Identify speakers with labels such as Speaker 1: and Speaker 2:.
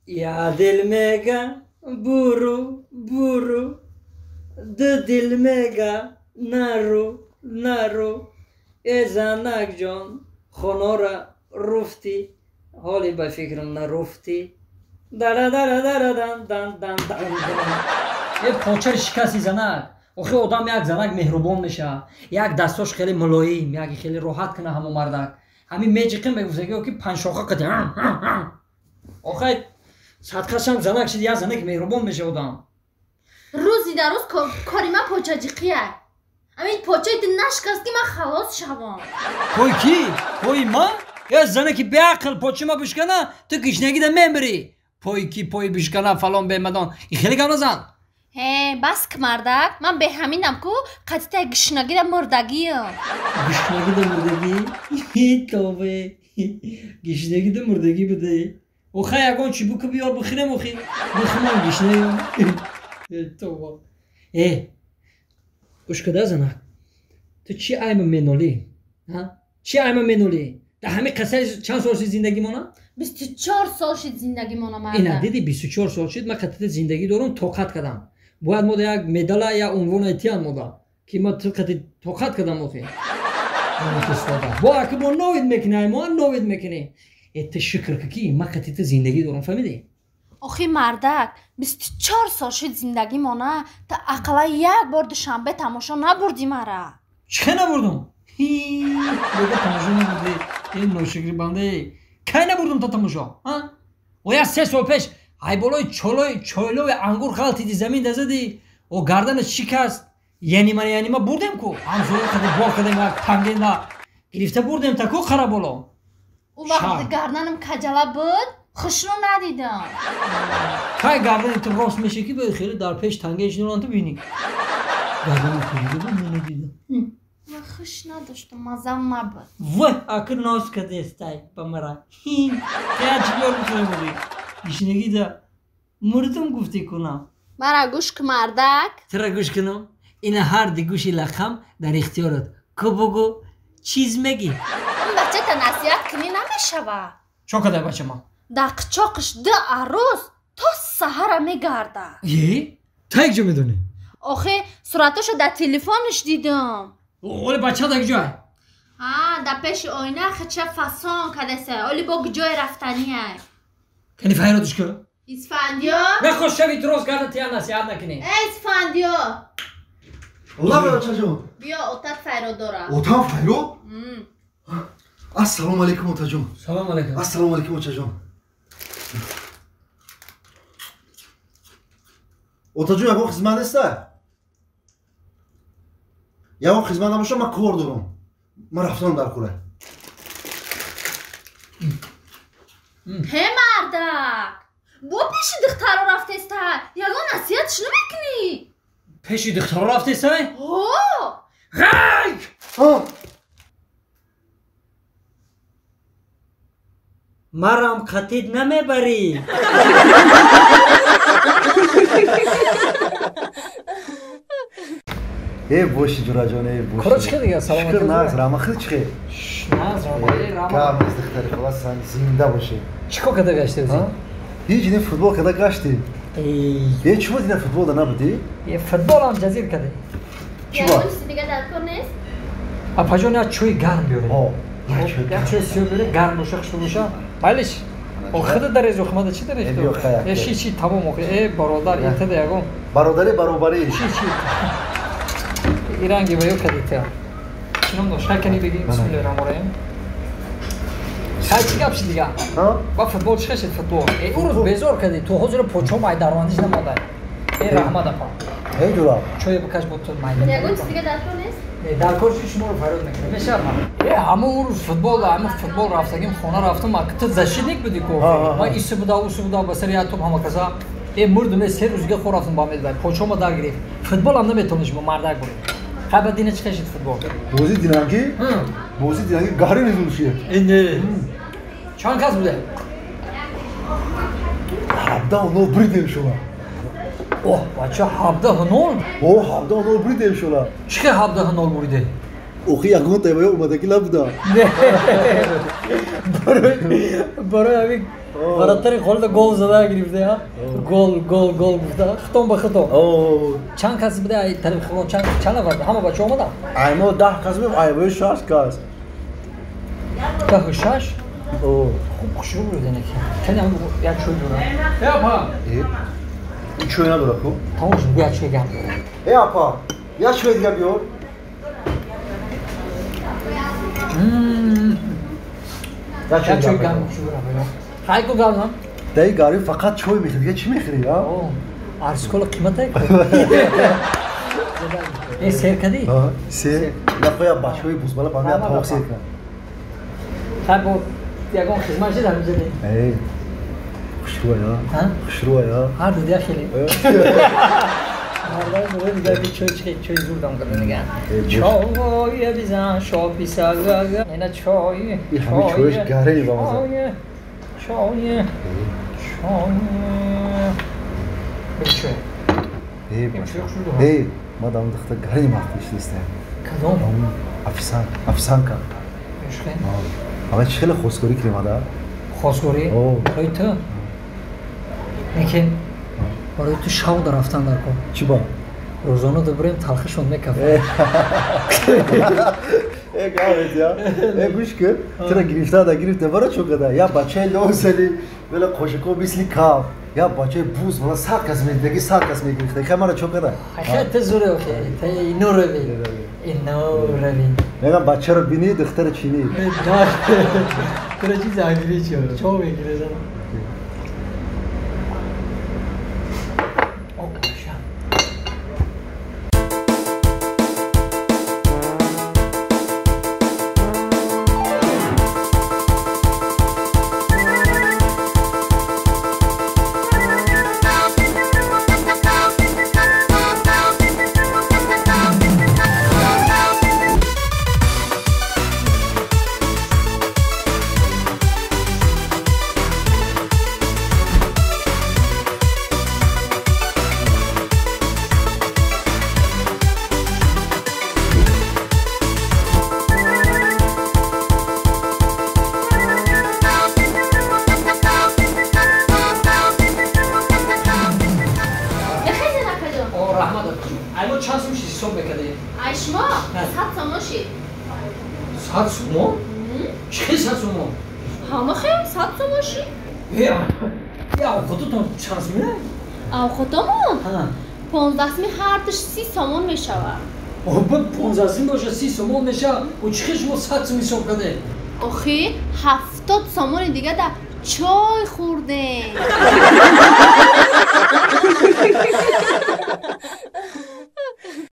Speaker 1: Я дил мега буру буру, ду дил мега нару нару. Э занак ҷон, хонора руфтӣ, ҳоле ба фикрам наруфтӣ. Дара дара дара дан дан дан дан дан. Е почари шикасти занак. Охи одам як занак меҳрубон мешавад, як дастош хеле мулоим, як хеле роҳат кана ҳамо мардак. Ҳамин меҷиқим мегуфтаги ки панҷшоха қати. Охай садқашам занак шид, як занак меҳрубон мешавад одам.
Speaker 2: Рӯзи дар рӯз кори ман почаҷиқия. Амин почаи ту нашикаст ки ман халос шавам.
Speaker 1: Пой ки? Пои ман? Я занаки беақл почи ма бишкана, ту гишнагида мемирӣ. Пой ки пой бишкана фалон бемадон. И хеле гап назан.
Speaker 2: Ҳе, бас ки мардак, ман беҳаминам ку қатитаи гишнагида мурдагиам.
Speaker 1: Гишнагида мурдагӣ? Тове. Гишнагида мурдагӣ буде. Охай ягон чӣ буку биёр бихӯрем охи. Бихӯрам гишнаям. Това. Э, гӯш када занак. Ту чӣ айма менолӣ? Чӣ айма менолӣ? Дар ҳамин қиссаи чанд сол шид зиндагимона?
Speaker 2: 24 сол шид зиндагимона марда.
Speaker 1: Ина диди 24 сол шид, ман қатита зиндагӣ дорам, тоқат кардам. Бояд мода як медала я унвон айтиян мода, ки ман ту қати тоқат кардам охи. Бо аки бо новид мекунӣ, ай мо новид мекунӣ. Э ту шукр ки ки ман қатита зиндагӣ дорам, фаҳмидӣ?
Speaker 2: Охи мардак, 24 сол шид зиндагимона, та ақалла як бор Душанбе тамошо набурдӣ мара.
Speaker 1: Чӣ набурдум? Бега тамошо набурдӣ. Ин ношукри банде. Кай набурдум та тамошо? О я 3 сол пеш ай болои чойлои ангур ғалтиди, замин дазади, о гарданат шикаст. Янима янима бурдем ку. Ҳамсоя қади бор кардем як тангенда гирифта бурдем та ку қара боло.
Speaker 2: Ӯ вақт гарданам каҷала буд, хушрӯ надидам.
Speaker 1: Кай гардани ту рост меша ки бояд хеле дар пеш танге шинонан ту бинӣ. Гарданам каҷала буд, ман надидам.
Speaker 2: Ман хуш надоштам, мазам набуд.
Speaker 1: Вой, акр ноз кадестай ба мара. Я чӣ биёр бихӯрем охи? Гишнагида мурдум гуфтӣ кунам.
Speaker 2: Мара гӯш ку мардак.
Speaker 1: Тура гӯш кунам? Ина ҳар ди гӯши лақам дар ихтиёрат. Ку бугӯ, чиз мегӣ?
Speaker 2: Ин бачата насиҳат кунӣ намешавад.
Speaker 1: Чо кадай бача ман?
Speaker 2: Дар қичоқиш ду арӯз то саҳара мегардад.
Speaker 1: Е? Та як ҷо медонӣ?
Speaker 2: Охи суратошо дар телефонаш дидам.
Speaker 1: Оли бача дар ҷой?
Speaker 2: Ҳа, дар пеши оина хича фасон кадасе. Оли бо ҷое рафтаниай.
Speaker 1: Кани файродиш ку?
Speaker 2: Исфандиё?
Speaker 1: Нахош шави рост гарда тия насиҳат накунӣ.
Speaker 2: Э, Исфандиё!
Speaker 3: Лабе очаҷон.
Speaker 2: Биё, отат файрод дорад.
Speaker 3: Отам файрод? Ассалому алайкум отаҷон.
Speaker 1: Салому алайкум.
Speaker 3: Ассалому алайкум очаҷон. Отаҷон, ягон хизмат неста? Ягон хизмат набошад, ман кор дорам. Ман рафтам дар кора.
Speaker 2: Ҳе мардак! Бо пеши духтаро рафтестай, ягон насиҳатш намекунӣ?
Speaker 1: Пеши духтаро рафтестай?
Speaker 2: Ҳо!
Speaker 1: Ғайк! Марам қатид намебарӣ.
Speaker 3: Э боши ҷураҷон, э боши.
Speaker 1: Кора чӣ хел дига? Саломатӣ.
Speaker 3: Шукр, нағз, рама хел чӣ хел?
Speaker 1: Нағз, рама, рама.
Speaker 3: Гап нест, духтари хола, сан зинда бошӣ.
Speaker 1: Чӣ кор карда гаштӣ ӯзи?
Speaker 3: Ҳеҷ не, футбол карда гаштӣ. Э, чӣ буд ина футбол да набудӣ?
Speaker 1: Э, футболам ҷазир кардӣ.
Speaker 3: Чӣ буд?
Speaker 2: Ягон чизи дига дар кор нест?
Speaker 1: Апаҷон, як чойи гарм биёред.
Speaker 3: Ҳо, як чойи
Speaker 1: Як чойи сиёҳ биёред, гарм боша, хушбӯ боша. Майлиш? Охида дарез, охимада чӣ дарез?
Speaker 3: Э, биё, хай,
Speaker 1: Э, ши, чи, тамом, охи. Э, бародар, итада ягон.
Speaker 3: Бародари баробарӣ.
Speaker 1: Чӣ, чӣ? Иранги ва ё кадита. Чӣ ном дошт? Хай кани бигӣ, бисмиллоҳи раҳмони раҳим. Хай чӣ гап шид дига? Ба футбол чӣ шид футбол? Э, ӯ рӯз безор кардӣ, ту ҳозир почом ай дарвандиш намондай. Э, раҳмат апа.
Speaker 3: Эй ҷура.
Speaker 1: Чое бикаш бо ту майда.
Speaker 2: Ягон чизи дига дар кор нест?
Speaker 1: Не, дар кор чи шуморо фарёд мекунад? Мешавад ман. Э, ҳамон ӯ рӯз футбол, ҳамон футбол рафтагим, хона рафтам, ту защитник будӣ ку. Ман иси буда, уси буда, ба сари як топ ҳама каса. Э, мурдум, э, 3 рӯз дига хор рафтам ба медбай. Почома дар гирифт. Футболам наметавониш, мо мардак бурем. Хай ба дина чӣ хел шид футбол?
Speaker 3: Бозӣ динагӣ? Бозӣ динагӣ гари низул шид.
Speaker 1: Э, не. Чанд кас буде?
Speaker 3: 17-0 буридем шума.
Speaker 1: Оҳ, бача, 17-0?
Speaker 3: О, 17-0 буридем шума.
Speaker 1: Чӣ хел 17-0 буриде?
Speaker 3: Охи ягон тайвая омадагӣ набуда.
Speaker 1: Барои ҳамин Вратарь холда гол зада гирифта, ха? Гол, гол, гол гуфта. Хитом ба хитом. Чанд кас буда ай тарафи хилон чанд нафар? Ҳама бача омада?
Speaker 3: Ай мо 10 кас будем, ай 6 кас.
Speaker 1: 10 6? Хуб хушрӯ буд инаки. Кани ҳам як чой дора.
Speaker 3: Э апа. Э. Чой надора ку?
Speaker 1: Тамом шуд, як чой гап.
Speaker 3: Э апа, як чой дига биёр.
Speaker 1: Як чой гап хушрӯ рафт. Хай ку гап нам?
Speaker 3: Дай гари фақат чой мехӯри, дига чӣ мехӯри, а?
Speaker 1: Арзкола қимат ай ку. Э сер кади?
Speaker 3: Ҳа, сер. Нахоя бачаҳои бузбала ба ман тавоқ сер кунам.
Speaker 1: Хай бо ягон хизмат шид ҳаминҷа не?
Speaker 3: Э, хушрӯ я. Хушрӯ я.
Speaker 1: Ҳар ду дия хеле. Мардам буд дигар ки чой чи чой зур дам карда ниган. Чой бизан шопи сага. Ина чой.
Speaker 3: Ҳами чойш гари ба маза.
Speaker 1: Чой. Чой. Чой.
Speaker 3: Э, э, мадам духта гари махтиш нест.
Speaker 1: Кадом?
Speaker 3: Афсан, афсанка.
Speaker 1: Ишхе?
Speaker 3: Ама чи хеле хостгорӣ кунем ада?
Speaker 1: Хостгорӣ? Барои ту? Лекин барои ту шав дар рафтан дар кор.
Speaker 3: Чӣ ба?
Speaker 1: Рӯзона дубурем талхишон мекафад.
Speaker 3: Э, гавет я. Э, гӯш кун, тура гирифта да гирифта бара чо када? Я бачаи лосали, вела қошиқо мисли каф. Я бачаи буз, мана 100 кас мегирифта, 100 кас мегирифта. Хай мара чо када?
Speaker 1: Хай ту зуре охе, ту ино рави. Ино рави.
Speaker 3: Мегам бачаро бини, духтара чини.
Speaker 1: Тура чи зангири чо? Чо мегире зана?
Speaker 2: Овқатомон? 15 сми ҳардуш 30 сомон мешавад.
Speaker 1: Оба 15 сми боша 30 сомон мешавад. О чӣ хел шумо 100 сом ҳисоб кардед?
Speaker 2: Охи 70 сомони дига да чой хӯрдем.